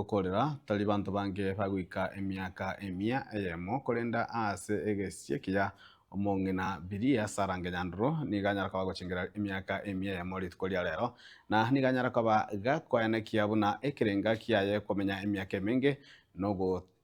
Gokorera, tari banto bange bagoika emiaka emia eyemo, korende aase egesie ekiya omong'ina Bilia Sara Ngenyandoro nigo anyara koba agochengera emiaka emia eyemo rituko ria rero, na nigo anyara koba gakoenekia buna ekerenga kiaye komenya emiaka emenge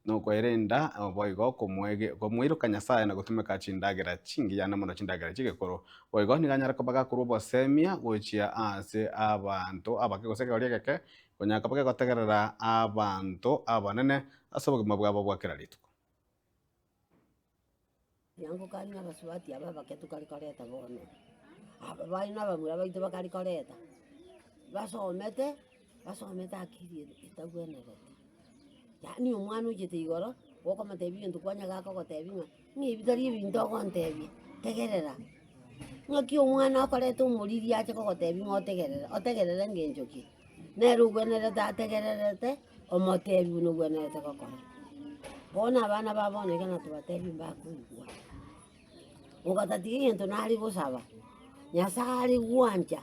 nokwerenda boigo komoiroka Nyasae na gotumeka chindagera chingiya na mono chindagera chi'egekoro. Boigo nigo anyare koba gakorwa obosemia gochia ase abanto abake gose ekegori egeke Konya koba gegotegerera abanto abanene ase obogima bwabo bwa kera rituko. Nyankokania abasubati aba abake tokare koreta bono, aba baino na abamura baito bakare koreta, basomete, basomete akili etagwenereti. Yaani omwana ochete igoro, gokomotebia egento kwanya gakogotebia ng'a ng'a ebi tari ebinto ogontebia, tegerera. Ng'aki omwana okoreta omoriri ache kogotebia ng'a otegerere, otegerere ngencho ki? Nere ogwenerete ategererete, omotebi buna ogwenerete gokora. Bono abana ba bono iga natobatebi mbakoigwa, ogatatiga egento nare gosaba, Nyasaye are gwancha,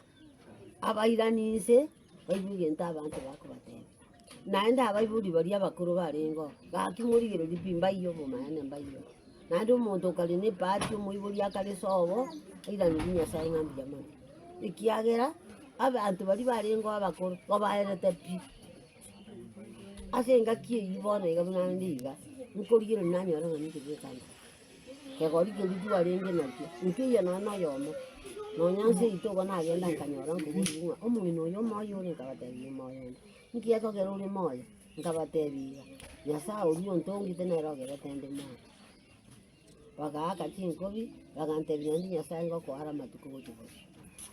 abairani inse. Baigwe egento abanto bakobatebia. Naende abaibori baria abakoro barengeo, gaki morigererie pi mbaiyo obomaene mbaiyo. Naende omonto okare na ebahati omoibori akare sobo, airanerie Nyasaye ng'a mbuya mono. Ekiagera, abanto baria barengeo abakoro, babaerete pi. Ase engaki eywo bono iga buna ande iga, nkorigereria nanyora ng'a ninche bweka nde. Kegori keria twarenge nakio, nkeiyo nonya na oyomo, nonya nse yaito igo nagenda nkanyora nkoborigwa ng'a omong'ina oyo omoyo ore nkabatebia omoyo onde, nki ekogera ore moyo? Nkabatebia iga, Nyasaye oria ontongete nere ogerete nde moyo. Bagaaka chinkobi, bagantebia naende Nyasaye ngokoa are amatuko gochia bosio.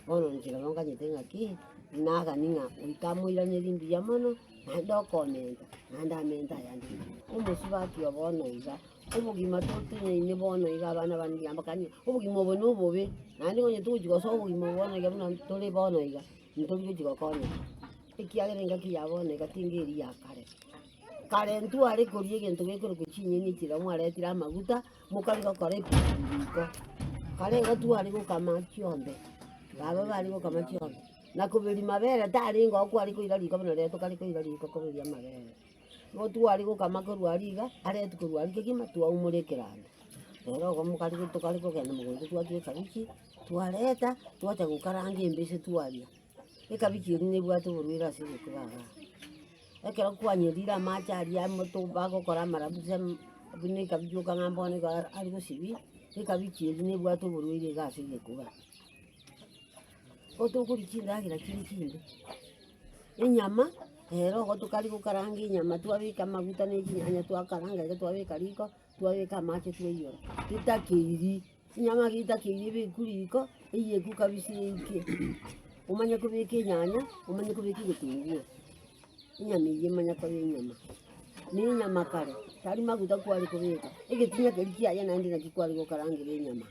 Bono inche nabo nganyete ng'aki, nagani ng'a goika amoiranerie mbuya mono, naende okomenta, naende amente ayande mbuya. Omosubati obo bono iga. Obogima totenyaine bono iga abana bane riambo kani, obogima obo na obobe, naende onye togochi gosoa obogima obo bono iga buna tore bono iga, ntori gochi gokonyeka. Ekiagera engaki ya bono iga tinga eria ya kare. Kare ntware koria egento gekorokwa chinyeni chiria mwaretire amaguta, mokare gokora epiripiri riko. Kare igo tware gokama chiombe, baba bare gokama chiombe, na koberia mabere tarenge oo kware koira riko buna rero tokare koira riko koberia amabere. Nigo tware gokama korwa aria iga, aretwe korwa aria kegima twaumora ekeranda. Rero igo mokare tokare kogenda mogondo twatwa ekabichi, twareta, twacha gokaranga embese twaria. Ekabichi eria nebwate oborwaire ase egekuba igaa. Ekero kwanyerire amache aria amoto bagokora amarabu gose buna ekabichi okang'a bono iga are gosibia, ekabichi eria nebwate oborwaire iga ase egekuba. Otokoria chindagera chire chimbe. Enyama, ero igo tokari gokaranga enyama twabeka amaguta na echinyanya twakaranga iga twabeka riko, twabeka amache twaiyora, tetakeiri, enyama ekero etakeiri ebekwe riko, eyekwe kabisa eike, omanye kobeka enyanya, omanye kobeka egetunguo, enyama eywo emanye koba enyama. Na enyama kare, tari maguta kware kobeka, egetinya keria kiaye naende naki kware gokarangera enyama.